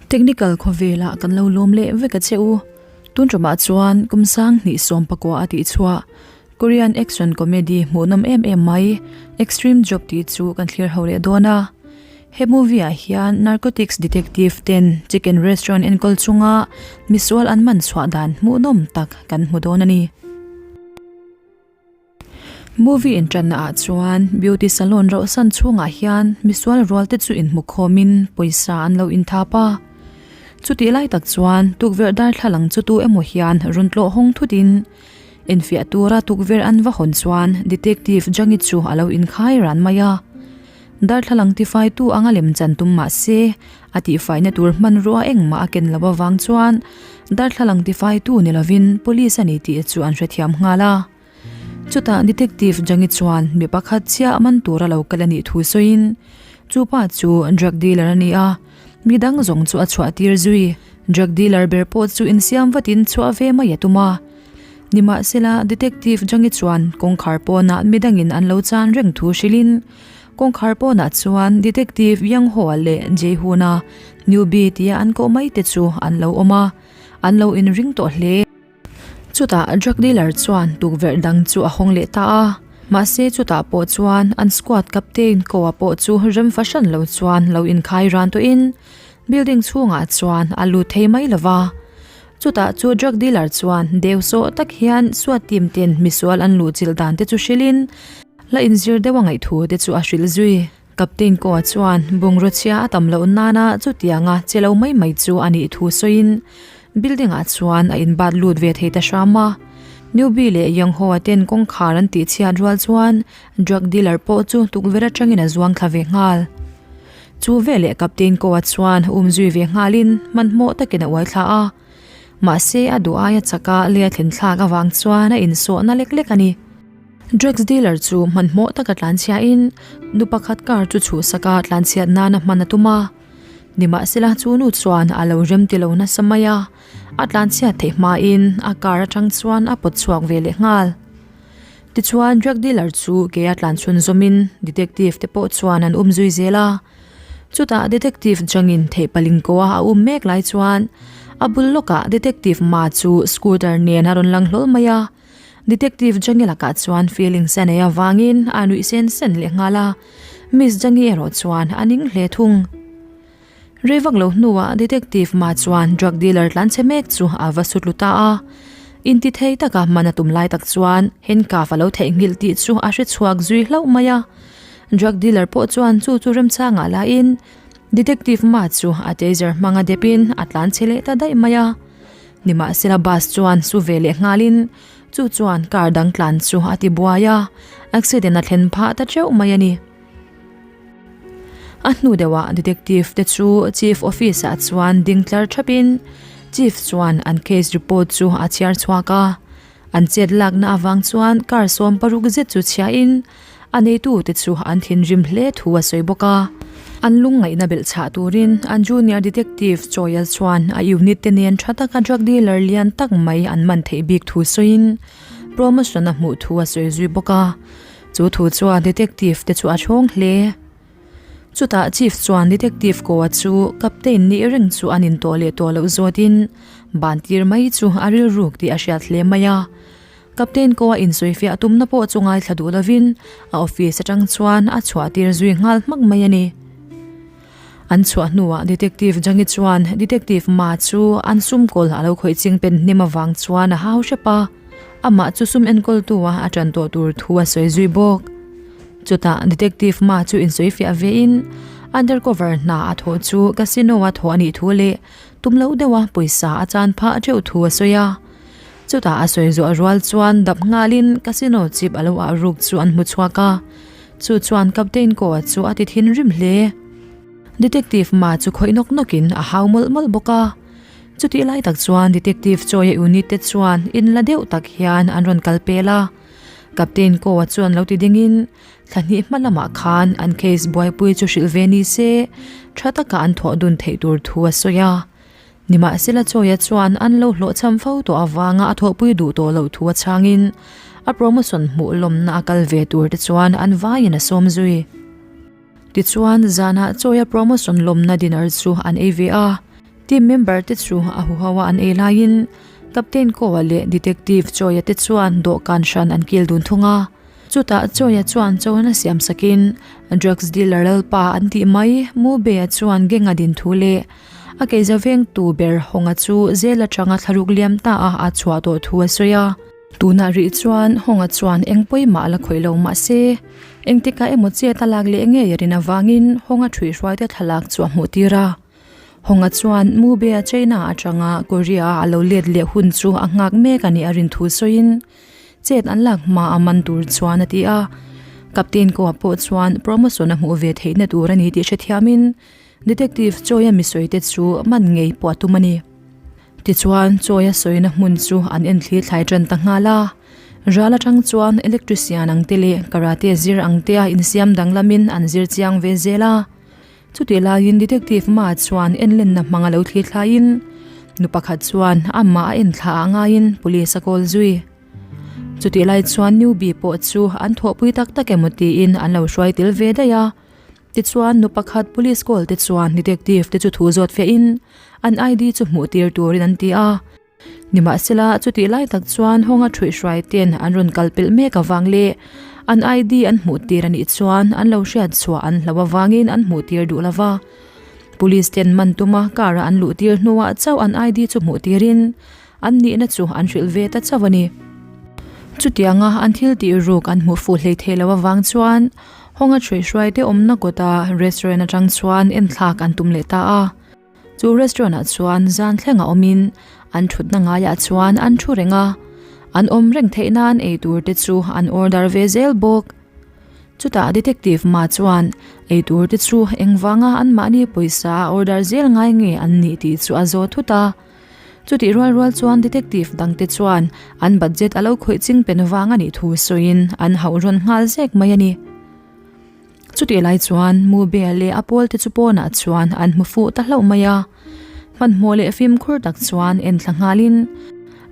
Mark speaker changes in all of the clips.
Speaker 1: Technical khawvelah kan lo lawm leh vek a che u. Tun ṭumah chuan kum sang hnih sawm pakua a tih chhuah Korean action comedy hmuhnawm em em mai Extreme Job tih chu kan thlir ho leh dawn a. He movie ah hian narcotics detective ten chicken restaurant enkawl chunga misual an man chhuah dan hmuhnawm tak kan hmu dawn a ni. Movie inṭanna ah chuan beauty salon rauhsan chhungah hian misual rual te chu inhmu khawmin pawisa an lo inthap a. Chutih lai tak chuan tukverh darthlalang chu tu emaw hian rawn tlawh hawng thutin enfiah tura tukverh an va hawn chuan detective Jangi chu a lo inkhai ran mai a. Darthlalang tifaitu anga lem chan tum mah se, a tihfaina tur hmanrua engmah a ken loh avang chuan darthlalang tifaitu ni lovin police a ni tih chu an hrethiam nghal a. Chutah Detective Jangi chuan mi pakhat chiah man tura lo kal a nih thu sawiin chu pa chu drug dealer a ni a, mi dang zawng chu a chhuah tir zui. Drug dealer ber pawh chu insiam vatin chhuah ve mai a tum a. Nimahsela Detective Jangi chuan kawngkhar pawnah midangin an lo chan reng thu hrilhin kawngkhar pawnah chuan Detective Yang Hoa leh Jae-hoon-a newbie tia an koh mai te chu an lo awm a, an lo inring tawh hle. Chutah drug dealer chuan tukverh dang chu a hawng leh ta a, mahse chutah pawh chuan an squad captain Koa pawh chu rem fahran lo chuan lo inkhai ran tawhin building chhungah chuan a lut thei mai lo va. Chutah chu drug dealer chuan deu sawh tak hian suat team ten misual an luh chilh dan te chu hrilhin la inzir deuh a ngaihthu te chu a hrilh zui. Captain Koa chuan bungraw chhia a tam loh nana chutianga che lo mai mai chu a nih thu sawiin building ah chuan a inbat lut ve thei ta hram a. Newbie leh Youngho-a ten kawngkhar an tih chhiat rual chuan drug dealer pawh chu tukverh atangin a zuang thla ve nghal. Chu veleh Captain Koa chuan umzui ve nghalin hmanhmawh takin a uai thla a. Mahse a duh aia chaka lei a thlen thlak avang chuan a insawhna lek lek a ni. Drugs dealer chu hmanhmawh taka tlanchhiain nu pakhat car chu chhuhsaka tlanchhiat nana hman a tum a. Nimahsela chu nu chuan a lo rem ti lo nasa mai a, a tlanchhiat theih hmain a car atang chuan a pawt chhuak ve leh nghal. Tichuan drug dealer chu ke a tlan chhun zawmin detective te pawh chuan an um zui zel a. Chutah detective changin theih paling ko a a um mek lai chuan a bul lawkah detective Ma chu scooter nen a rawn lang hlawl mai a. Detective Jangi lakah chuan feelings a nei avangin a nuih sen sen leh nghal a, Miss Jangi erawh chuan a ning hle thung. Rei vak lo hnuah Detective Ma chuan drug dealer tlanchhe mek chu a va sut lut ta a. Intithei taka hman a tum lai tak chuan handcuff a lo theihnghilh tih chu a hre chhuak zui hlauh mai a. Drug dealer pawh chuan chu chu remchangah lahin Detective Ma chu a taser hmanga depin a tlanchhe leh ta daih mai a. Nimahsela bus chuan su ve leh nghalin chu chuan car dang tlan chu a ti buai a, accident a thlen phah ta teuh mai a ni. A hnu deuhah detective te chu chief office ah chuan ding tlar thapin chief chuan an case report chu a chhiar chhuak a, an chet lakna avang chuan car sawm paruk zet chu chhiahin A neitute chu an thinrim hle thu a sawi bawk a, an lungngaihna belh chhah turin an junior detective Choya chuan a unit te nen tha taka drug dealer lian tak mai an man theih bik thu sawiin promotion a hmuh thu a sawi zui bawk a, chu thu chuan detective te chu a chhawng hle. Chutah chief chuan detective Koa chu captain nih reng chu an intawh leh tawh loh zawtin ban tir mai chu a rilruk tih a hriat hle mai a. Captain ko a insawifiah tumna pawh chu ngaithla duh lovin a office atang chuan a chhuah tir zui nghal hmak mai a ni. An chhuah hnuah Detective Jangi chuan Detective Ma chu an sum kawl a lo khawih ching pen hnim avang chuan a hau hrep a, amah chu sum enkawltu a a tan tawh tur thu a sawi zui bawk. Chutah Detective Ma chu insawifiah vein undercover hna a thawh chu casino a thawh a nih thu leh tum loh deuha pawisa a chan phah teuh thu a sawi a. Chutah a sawi zawh rual chuan dap nghalin casino chip a lo ah ruk chu an hmu chhuak a, chu chuan Captain Koa chu a ti thinrim hle. Detective Ma chu khawih nawk nawkin a hau mawlh mawlh bawk a. Chutih lai tak chuan Detective Chawia unit te chuan in la deuh tak hian an rawn kal pel a. Captain Koa chuan lo ti dingin thla hnih hma lamah khan an case buaipui chu hrilh ve ni se tha taka an thawh dun theih tur thu a sawi a. Nimahsela Chawia chuan an lo hlawhchham fo tawh avanga a thawhpui duh tawh loh thu a chhangin a promotion hmuh lawmna a kal ve tur te chuan an vaiin a sawm zui. Tichuan zanah Chawia promotion lawmna dinner chu an ei ve a. Team member te chu a huho a an ei laiin Captain Koa leh Detective Chawia te chuan dawhkan hran an kil dun thung a. Chutah Chawia chuan chawn a siam sakin drugs dealer lalpa an tih mai Mubea chuan gang a din thu leh a keiza vengtu ber Hawnga chu zel atanga thlaruk liam ta a a chhuah tawh thu a sawi a. Tunah rih chuan Hawnga chuan eng pawimah a la khawih lo mahse engtikah emaw chet a lak leh ngei a rin avangin Hawnga ṭhuihhruaite thlalak chu a hmuh tir a. Hawnga chuan Mubea China atanga Korea a lo let leh hun chu a nghak mek a nih a rin thu sawiin chet an lak hma a man tur chuan a ti a. Captain Koa pawh chuan promotion a hmuh ve theihna tur a ni tih hrethiamin Detective Choi-a misawi te chu man ngei pawh a tum a ni. Tichuan Choi-a sawina hmun chu an enthli thlai tan ta nghal a. Ral atang chuan electrician ang te leh karate zir ang te a insiam danglamin an zir chiang ve zel a. Chutih laiin Detective Ma chuan enlenna hmang a lo thli thlaiin nu pakhat chuan amah a enthla ah ngaiin police a call zui. Chutih lai chuan newbie pawh chu an thawhpui tak tak emaw tiin an lo hruai tel ve daih a. Tichuan nu pakhat police call te chuan detective te chu thu zawt fiahin an ID chu hmuh tir turin an ti a. Nimahsela, chutih lai tak chuan hawnga ṭhuihhruai ten an rawn kal pelh mek avang leh an ID an hmuh tir a nih chuan an lo hriat chhuah an hlo avangin an hmuh tir duh lova. Police ten man tuma car a an luh tir hnuah chauh an ID chu hmuh tirin an nihna chu an hrilh ve ta chauh a ni. Chutianga an thil tih ruk an hmuh fuh hlei thei lo avang chuan hawnga ṭhuihhruai te awmna kawta restaurant atang chuan enthlak an tum leh ta a. Chu restaurant ah chuan zan thleng a awmin an thutna ngaiah chuan an thu reng a, an awm reng theih nan ei tur te chu an order ve zel bawk. Chutah detective ma chuan ei tur te chu engvanga anmahni pawisa a order zel ngai nge an nih tih chu a zawt thut a. Chutih rual rual chuan detective dang te chuan an budget a lo khawih ching pen vang a nih thu sawiin an hauh rawn nghal zek mai a ni. Chutih lai chuan Mubea leh a pawlte chu pawnah chuan an hmu fuh ta hlauh mai a. Hmanhmawh leh fimkhur tak chuan en thla nghalin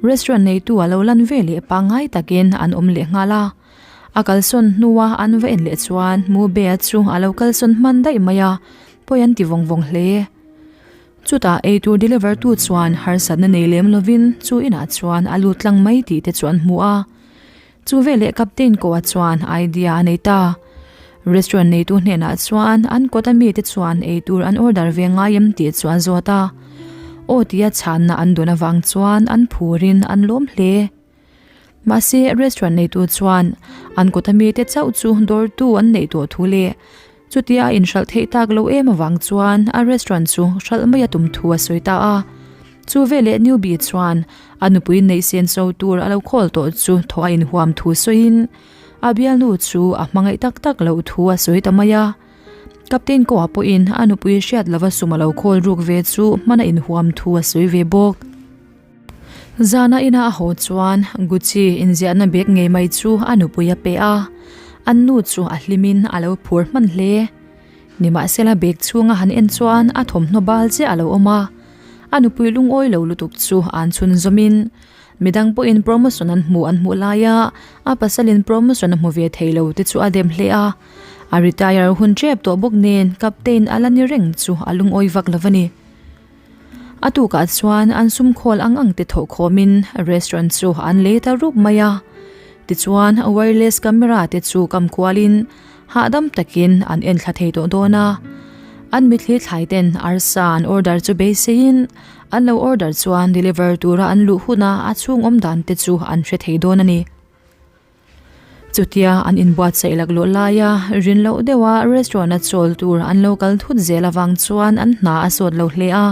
Speaker 1: restaurant neitu a lo lan ve leh pangngai takin an awm leh nghal a. A kalsawn hnua an va en leh chuan Mubea chu a lo kalsawn hman daih mai a, pawi an ti vawng vawng hle. Chutah eitur deliver tu chuan harsatna nei lem lovin chu inah chuan a lut tlang mai tih te chu an hmu a. Chu veleh Captain Koa chuan idea a nei ta. Restaurant neitu hnenah chuan an kawta mite chuan eitur an order ve ngai em tih chu a zawt a. Aw tia chhanna an dawn avang chuan an phurin an lawm hle. Mahse restaurant neitu chuan an kawta mite chauh chu dawrtu an neih tawh thu leh Chutia a inhralh theih tak lo em avang chuan a restaurant chu hralh mai a tum thu a sawi ta a. Chu veleh newbie chuan a nupui neih sen so tur a lo khawl tawh chu thaw a inhuam thu sawiin a bialnu chu a hmangaih tak tak loh thu a sawi ta mai a. Captain Koa pawhin a nupui hriat lova sum a lo khawl ruk ve chu hman a inhuam thu a sawi ve bawk. Zana ina a haw chuan Gucci inziahna bag ngei mai chu a nupui a pe a, an nu chu a hlimin a lo phur hman hle. Nimahsela bag chhunga han en chuan a thawmhnaw bal chiah a lo awm a, a nupui lungawi lo lutuk chu an chhun zawmin midang pawhin promotion an hmuh an hmuh laia a pasalin promotion a hmu ve thei lo te chu a dem hle a, a retire hun tep tawh bawk nen captain a la ni reng chu a lungawi vak lo a ni. A tukah chuan an sum khawl ang ang te thawh khawmin restaurant chu an lei ta rup mai a. Tichuan wireless camera te chu kam kualin hahdam takin an en thla thei tawh dawn a. An mitthli thlai ten arsa an order chu beiseiin an lo order chuan deliver tura an luh huna a chhung awm dan te chu an hre thei dawn a ni. Chutia an inbuatsaih laklawh laia rin loh deuha restaurant a chawl tur an lo kal thut zel avang chuan an hna a sawt lo hle a.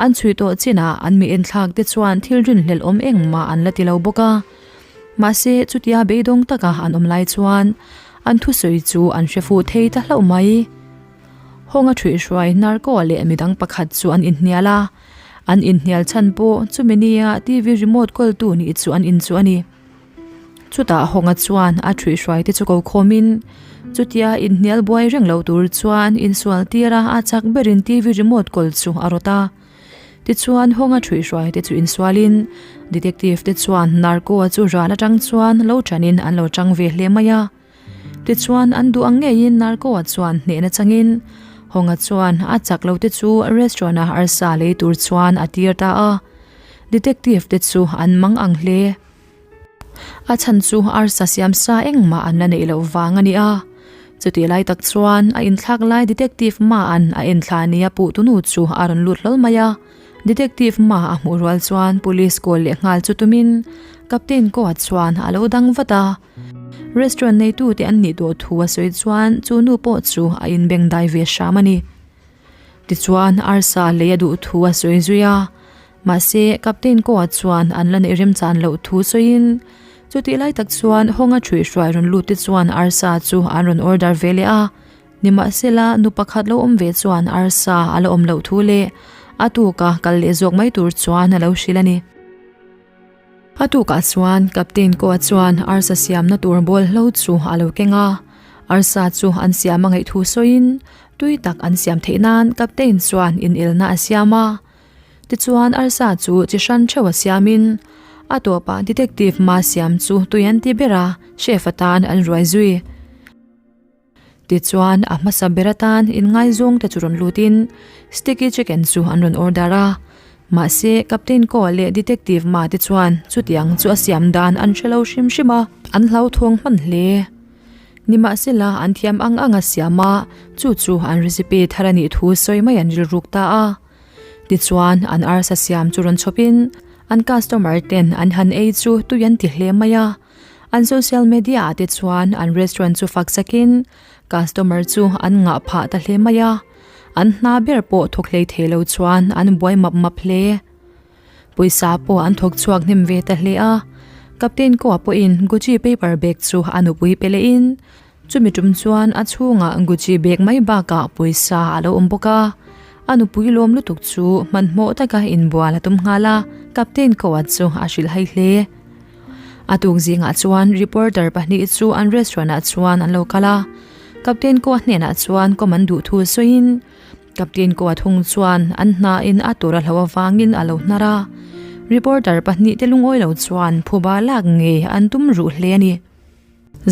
Speaker 1: An chhui tawh chinah an mi enthlak te chuan thil rinhlelh awm engmah an la ti lo bawk a. Mahse chutia beidawng taka an awm lai chuan an thusawi chu an hre fuh thei ta hlauh mai. Hawnga ṭhuihhruai Narko leh midang pakhat chu an inhnial a. An inhnial chhan pawh chumi nia TV remote kawltu nih chu an inchuh a ni. Chutah Hawnga chuan a ṭhuihhruai te chu ko khawmin chutia inhnial buai reng lo tur chuan insual tir a, a chak berin TV remote kawl chu a rawt a. Tichuan Hawnga ṭhuihhruai te chu insualin detective te chuan Narko-a chu ral atang chuan lo ṭanin an lo ṭang ve hle mai a. Tichuan an duh ang ngeiin Narko-a chuan hnehna changin. Hawnga chuan a chak lo te chu restaurant a arsa lei tur chuan a tir ta a. Detective te chu an mang ang hle. A chhan chu arsa siam sa engmah an la neih loh vang a ni a. Chutih lai tak chuan a inthlak lai detective Ma'n a enthla nia puh tunu chu a rawn lut hlawl mai a. Detective Ma a hmuh rual chuan police call leh nghal chu tumin Captain Koa chuan a lo dang vat a. Restaurant neitute an nih tawh thu a sawi chuan chu nu pawh chu a inbengdai ve hram a ni. Tichuan arsa lei a duh thu a sawi zui a. Mahse Captain Koa chuan an la neih remchan loh thu sawiin chutih lai tak chuan hawnga ṭhuihhruai rawn lut te chuan arsa chu an rawn order ve leh a. Nimahsela, nu pakhat lo awm ve chuan arsa a la awm loh thu leh a tuka kal leh zawk mai tur chuan a lo hrilh a ni. A tukah chuan Captain Koa chuan arsa siamna tur bawl hlo chu a lo keng a. Arsa chu an siam a ngaih thu sawiin tui tak an siam theih nan Captain chuan inelna a siam a. Tichuan arsa chu chi hran theuh a siamin a tawpah Detective Ma siam chu tui an ti ber a, chef atan an ruai zui. Tichuan, a hmasa ber atan inngaizawng te chu rawn lutin Sticky Chicken chu an rawn order a. Mahse, Captain Koa leh Detective Ma te chuan chutiang chu a siam dan an hre lo hrim hrim a, an hlauthawng hman hle. Nimahsela, an thiam ang ang a siam a, chu chu an recipe thar a nih thu sawi mai an rilruk ta a. Tichuan, an arsa siam chu rawn chhawpin an customer ten an han ei chu tui an ti hle mai a. An social media ah te chuan an restaurant chu fak sakin customer chu an ngah phah ta hle mai a, an hna ber pawh thawk hlei thei lo chuan an buai map map hle. Pawisa pawh an thawk chhuak hnem ve ta hle a, Captain Koa pawhin Gucci paper bag chu a nupui pe lehin chumi tum chuan a chhungah Gucci bag mai bakah pawisa a lo awm bawk a, a nupui lawm lutuk chu hmanhmawh taka inbual a tum nghal a, Captain Koa chu a hrilhhai hle. A tuk zingah chuan reporter pahnih chu an restaurant ah chuan an lo kal a, Captain Koa hnenah chuan kawm an duh thu sawiin Captain Koa thung chuan an hna in a tur a hlo avangin a lo hnar a, reporter pahnih te lungawi lo chuan phuba lak ngei an tum ruh hle a ni.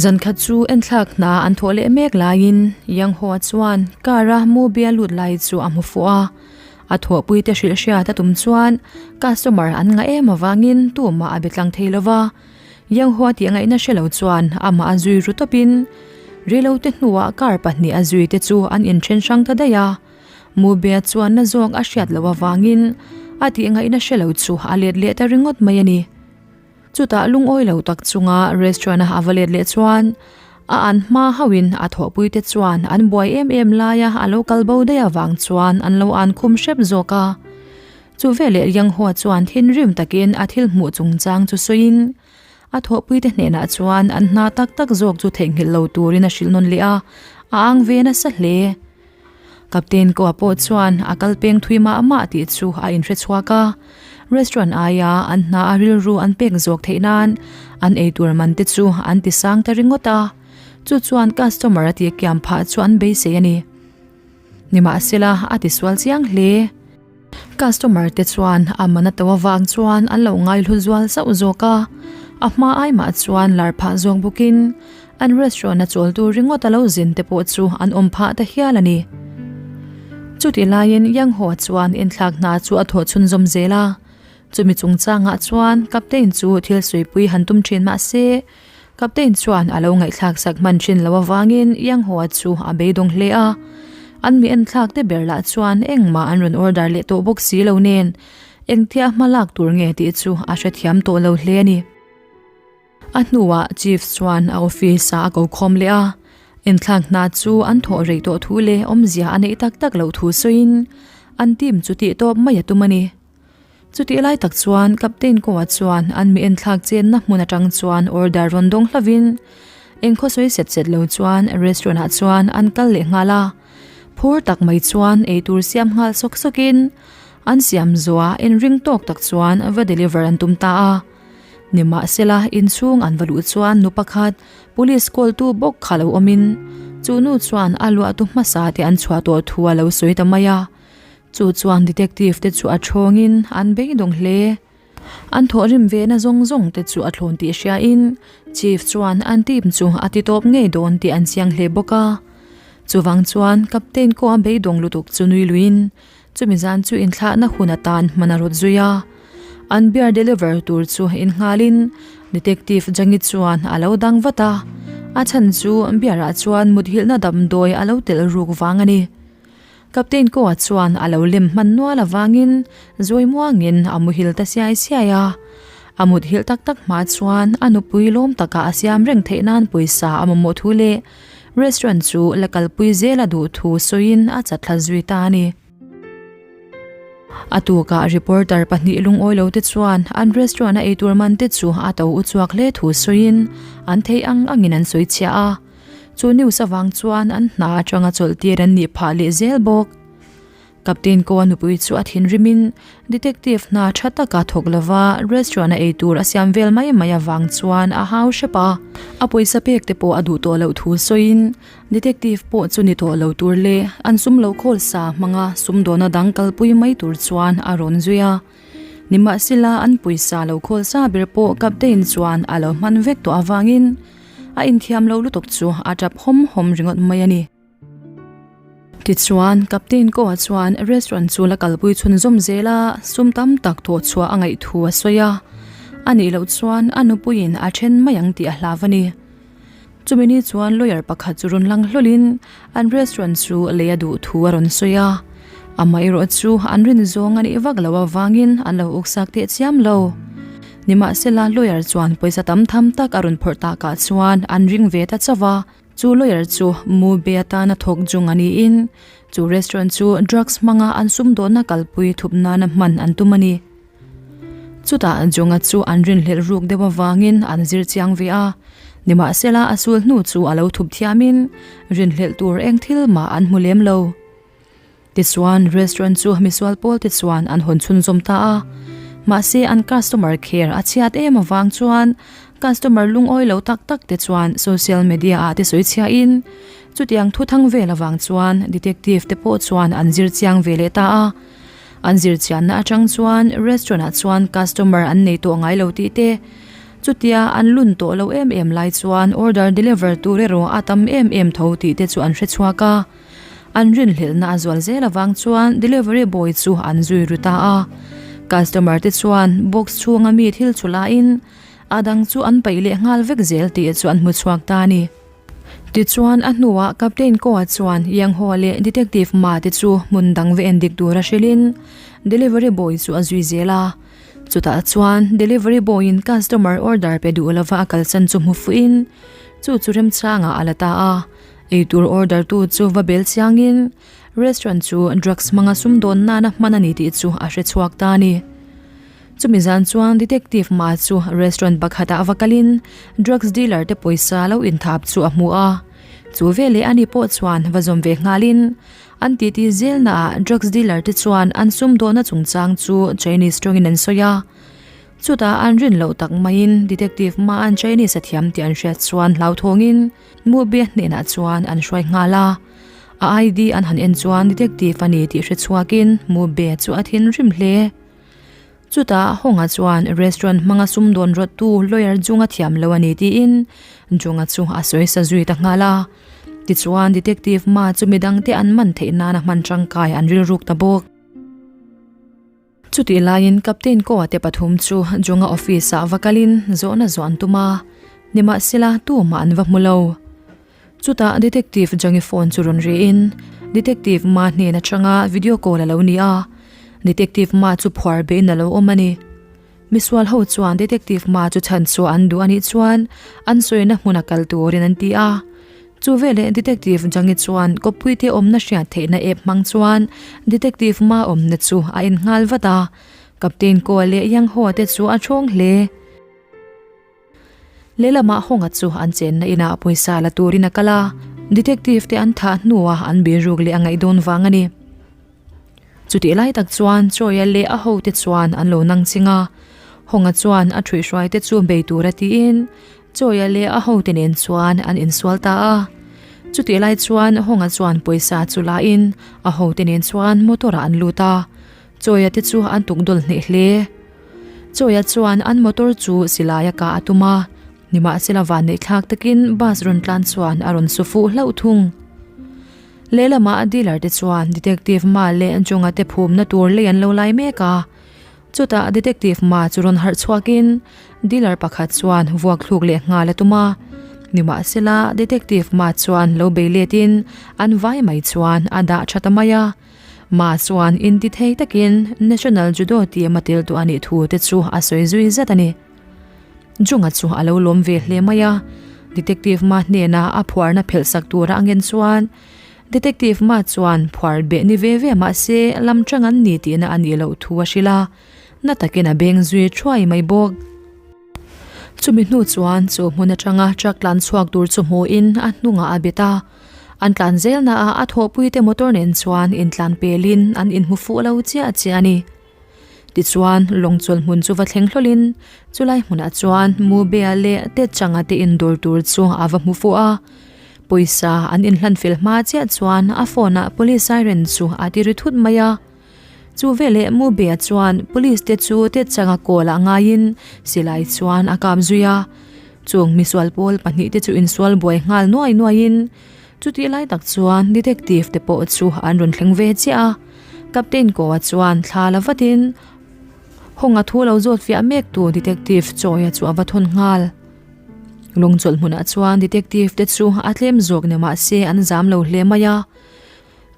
Speaker 1: Zan khat chu enthlak hna an thawh leh mek laiin Yang Hoa chuan car a Mobia lut lai chu a hmu fuh a. A thawhpuite hrilh hriat a tum chuan customer an ngah em avangin tumah a be tlang thei lo va. Yang Hoa tih ngaihna hre lo chuan amah a zui ru tawpin reilote hnuah car pahnih a zui te chu an inthen hrang ta daih a. Mobia chuan na zawk a hriat loh avangin a tih ngaihna hre lo chu a let leh ta ringawt mai a ni. Chutah lungawi lo tak chunga restaurant a va let leh chuan a an hma hauhin a thawhpuite chuan an buai em em laia a lo kal bo daih avang chuan an lo an khum hrep zawk a. Chu veleh Yanghua chuan thinrim takin a thil hmuh chungchang chu sawiin a thawhpuite hnenah chuan an hna tak tak zawk chu theihnghilh lo turin a hrilh nawn leh a, a ang ve nasa hle. Captain Koa pawh chuan a kal peng thui mah mah tih chu a inhre chhuak a, restaurant aia an hna a rilru an pek zawk theih nan an eitur man te chu an ti sang ta ringawt a, chu chuan customer a tih kiam phah chu an beisei a ni. Nimahsela a tisual chiang hle. Customer te chuan a man a to avang chuan an lo ngaihlu zual zauh zawk a, a hma ai mah chuan lar phah zawk bawkin an restaurant a chawl tur ringawt a lo zin te pawh chu an awm phah ta hial a ni. Chutih laiin Yang Hoa chuan inthlak hna chu a thawh chhunzawm zel a, chumi chungchangah chuan Captain chu thil suipui han tum thin mah se Captain chuan a lo ngaihthlak sak hman thin lo avangin Yang Hoa chu a beidawng hle a. An mi enthlak te ber lah chuan engmah an rawn order leh tawh bawk si lo nen, engtia hma lak tur nge tih chu a hrethiam tawh lo hle a ni. A hnuah Chief chuan a office ah a ko khawm leh a, enthlak hna chu an thawh rei tawh thu leh awmzia a neih tak tak loh thu sawiin an team chu tih tawp mai a tum a ni. Chutih lai tak chuan Captain Koa chuan an mi enthlak chenna hmun atang chuan order rawn dawng hlovin engkhaw sawi set set lo chuan restaurant ah chuan an kal leh nghal a. Phur tak mai chuan eitur siam nghal sawk sawkin an siam zuah inring tawk tak chuan va deliver an tum ta a. Nimahsela inchhung an va luh chuan nu pakhat police kawltu bawk kha lo awmin chu nu chuan a luahtu hmasa te an chhuah tawh thu a lo sawi ta mai a. Chu chuan detective te chu a thawngin an beidawng hle. An thawhrim ve na zawng zawng te chu a thlawn tih hriain Chief chuan an team chu a ti tawp ngei dawn tih an chiang hle bawk a. Chuvang chuan Captain Ko a beidawng lutuk chu nui luiin chumi zan chu inthlahna hun atan hman a rawt zui a. An beer deliver tur chu innghalin Detective Jangi chuan a lo dang vat a, a chhan chu beer ah chuan muthilhna damdawi a lo telh ruk vang a ni. Captain Koa chuan a lo lem hman nual avangin zawi muangin a muhil ta siai siai a. A muthilh tak tak hma chuan a nupui lawm takah a siam reng theih nan pawisa a mamawh thu leh restaurant chu la kalpui zel a duh thu sawiin a chatthla zui ta a ni. A tukah reporter pahnih lungawi lo te chuan an restaurant a eitur man te chu a to uchuak hle thu sawiin an theih ang angin an sawi chhiah a. Chu news avang chuan an hna atanga chawlh tir an nih phah leh zel bawk. Captain Koa nupui chu a thinrimin detective hna tha taka thawk lova restaurant a eitur a siam vel mai mai avang chuan a hau hrep a. A pawisa pek te pawh a duh tawh loh thu sawiin detective pawh chu ni tawh lo tur leh an sum lo khawl sa hmanga sumdawna dang kalpui mai tur chuan a rawn zui a. Nimahsela an pawisa lo khawl sa ber pawh Captain chuan a lo hman vek tawh avangin a inthiam lo lutuk chu a tap hawm hawm ringawt mai a ni. Tichuan, Captain Koa chuan restaurant chu la kalpui chhunzawm zel a, sum tam tak thawh chhuah a ngaih thu a sawi a. A nih loh chuan a nupuiin a then mai ang tih a hlau a ni. Chumi ni chuan lawyer pakhat chu rawn lang hlawlin an restaurant chu lei a duh thu a rawn sawi a. Amaherawh chu an rin zawng a nih vak loh avangin an lo uksak teh chiam lo. Nimahsela lawyer chuan pawisa tam tham tak a rawn phawrh takah chuan an ring ve ta chauh a. Chu lawyer chu Mu Be atana thawk jung a niin chu restaurant chu drugs hmanga an sumdawnna kalpui thup nana hman an tum a ni. Chutah Jonga chu an rinhlelh ruk deuh avangin an zir chiang ve a, nimahsela a sul hnu chu a lo thup thiamin rinhlelh tur eng thil mah an hmu lem lo. Tichuan restaurant chu misual pawl te chuan an hawn chhunzawm ta a, mahse an customer care a chhiat em avang chuan customer lungawi lo tak tak te chuan social media ah te sawi chhiahin chutiang thu thang vel avang chuan detective te pawh chuan an zir chiang ve leh ta a. An zirchianna atang chuan restaurant ah chuan customer an nei tawh ngai lo tih te, chutia an lun tawh lo em em lai chuan order deliver tur erawh a tam em em tho tih te chu an hre chhuak a. An rinhlelhna a zual zel avang chuan delivery boy chu an zui ru ta a. Customer te chuan box chhunga mi thil chu laiin a dang chu an paih leh nghal vek zel tih chu an hmu chhuak ta a ni. Tichuan, a hnuah Captain Koa chuan Yang Hoa leh Detective Ma te chu hmun dang ve endik tura hrilhin delivery boy chu a zui zel a. Chutah chuan delivery boy-in customer order pe duh lova a kalsan chu hmu fuhin chu chu remchangah a la ta a. Eitur order tu chu va bel chiangin restaurant chu drugs hmanga sumdawn nana hman a ni tih chu a hre chhuak ta a ni. Chumi zan chuan Detective Ma chu restaurant pakhatah va kalin drugs dealer te pawisa lo inthap chu a hmu a. Chu veleh ani pawh chuan va zawm ve nghalin an titi zelnaah drugs dealer te chuan an sumdawhna chungchang chu Chinese tawngin an sawi a. Chutah an rin loh tak maiin Detective Ma an Chinese a thiam tih an hriat chuan hlauthawngin Mu Bia hnenah chuan an hruai nghal a. A ID an han en chuan Detective a ni tih hre chhuakin Mu Bia chu a thinrim hle. Chutah Honga chuan restaurant hmanga sumdawn rawttu lawyer Junga thiam lo a ni tiin Junga chu a sawi sa zui ta nghal a. Tichuan Detective Ma chu midangte an man theih nana hman tangkai an rilruk ta bawk. Chutih laiin Captain Koa te pathum chu Junga office ah va kalin zawhna zawh an tum a, nimahsela tumah an va hmu lo. Chutah Detective Jangi phone chu rawn riin Detective Ma hnen atanga video call a lo ni a, Detective Ma chu phuar bein a lo awm a ni. Misual ho chuan Detective Ma chu chhan chhuah an duh a nih chuan an sawina hmuna kal turin an ti a. Chu veleh Detective Jangi chuan kawppuite awmna hriat theihna app hmang chuan Detective Ma awmna chu a en nghal vat a, Captain Koa leh Yang Hoa te chu a thawng hle. Lehlamah Hawnga chu an chenna inah pawisa la turin a kal a, detective te an thah hnuah an biruk leh a ngaih dawn vang a ni. Chutih lai tak chuan Chawia leh a hote chuan an lo nang ching a, Hawnga chuan a thuihhruai te chu bei tura tiin Chawia leh a hote nen chuan an insual ta a. Chutih lai chuan Hawnga chuan pawisa chu lain a hote nen chuan motor ah an lut a, Chawia te chu an tukdawl hneh hle. Chawia chuan an motor chu silai a kah a tum a, nimahsela vanneih thlak takin bus rawn tlan chuan a rawn su fuh hlauh thung. Lehlamah dealer te chuan Detective Ma leh Jonga te phumna tur lei an lo lai mek a. Chutah Detective Ma chu rawn harh chhuakin dealer pakhat chuan vuak thluk leh nghal a tum a. Nimahsela Detective Ma chuan lo bei letin an vai mai chuan a dah tha ta mai a. Ma chuan intithei takin National Judo team a tel tawh a nih thu te chu a sawi zui zet a ni. Junga chu a lo lawm ve hle mai a, Detective Ma hnena a phuarna phelh sak tura a ngen chuan Detective Ma chuan phuar beh ni ve ve mah se lam chang an ni tihna a nih loh thu a hrilh a, na takin a beng zui thuai mai bawk. Chumi hnu chuan chu hmun atanga truck tlan chhuak tur chu hmuhin a hnungah a bet a, an tlan zelna ah a thawhpuite motor nen chuan intlan pelin an inhmu fuh lo chiah chiah a ni. Tichuan, lawng chawlh hmun chu va thleng hlawlin chulai hmunah chuan Mubea leh Techanga te indawr tur chu a va hmu fuh a. Pawisa an inhlan fel hma chiah chuan a phone ah police siren chu a ti ri thut mai a. Chu veleh Mubea chuan police te chu Techanga call ah ngaiin silai chuan a kap zui a. Chung misual pawl pahnihte chu insual buai nghal nuai nuaiin Chutih lai tak chuan detective te pawh chu an rawn thleng ve chiah a, Captain Koa chuan thla la vatin Hawnga thu lo zawt fiah mek tu detective Chawia chu a va thawn nghal. Lungchawlh hmunah chuan detective te chu a tlem zawk ni mah se an zam lo hle mai a,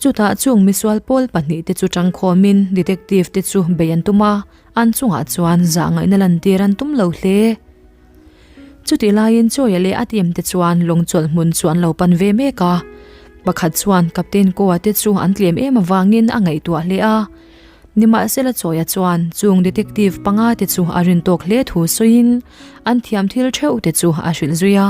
Speaker 1: chutah chung misual pawl pahnihte chu tangkhawmin detective te chu bei an tum a, an chungah chuan zah ngaihna lantir an tum lo hle. Chutih laiin Chawia leh a team te chuan lawng chawlh hmun chu an lo pan ve mek a, pakhat chuan Captain Koa te chu an tlem em avangin a ngaihtuah hle a. Nimahsela Chawia chuan chung detective panga te chu a rin tawk hle thu sawiin an thiam thil theuh te chu a hrilh zui a.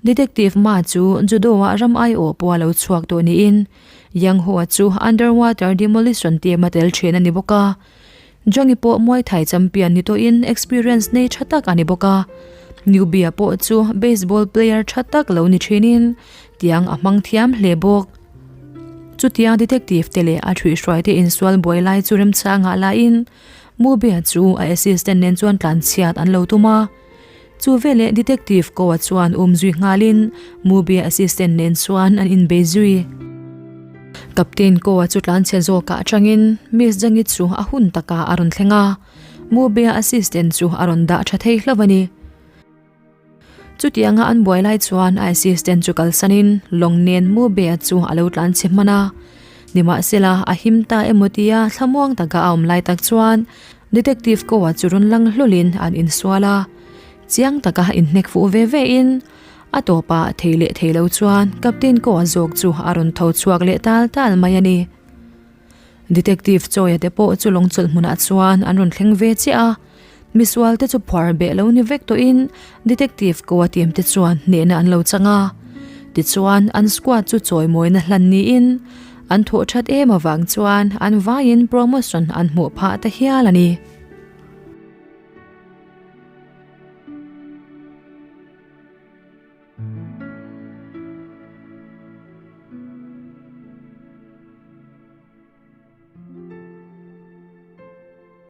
Speaker 1: Detective Ma chu Judo-ah ram aiawh pawh a lo chhuak tawh niin Yang Ho-a chu Underwater Demolition team a tel thin a ni bawk a. Johnny pawh Muay Thai champion ni tawhin experience nei tha tak a ni bawk a, Newbie-a pawh chu baseball player tha tak lo ni thinin tiang a hmang thiam hle bawk. Chutiang detective te leh a thuihhruaite insual buai lai chu remchangah lahin Mubia chu a assistant nen chuan tlanchhiat an lo tum a. Chu veleh detective Koa chuan um zui nghalin Mubia assistant nen chuan an inbei zui. Captain Koa chu tlanchhe zawkah atangin Miss Jangi chu a hun takah a rawn thleng a, Mubia assistant chu a rawn dah tha thei hlauh a ni. Chutianga an buai lai chuan a assistant chu kalsanin lawng nen Mubia chu a lo tlanchhe hman a. Nimahsela a him ta emaw tia thlamuang taka a awm lai tak chuan Detective Koa chu rawn lang hlawlin an insual a, chiang taka inhnek fuh ve ve in a tawpah thei leh thei lo chuan Captain Koa zawk chu a rawn tho chhuak leh tal tal mai a ni. Detective Chawia te pawh chu lawng chawlh hmunah chuan an rawn thleng ve chiah a, misual te chu phuar beh lo ni vek tawhin Detective Koa team te chuan hnehna an lo chang a, tichuan an squad chu chawimawina hlan niin An thawh that em avang chuan an vaiin promotion an hmuh phah ta hial a ni.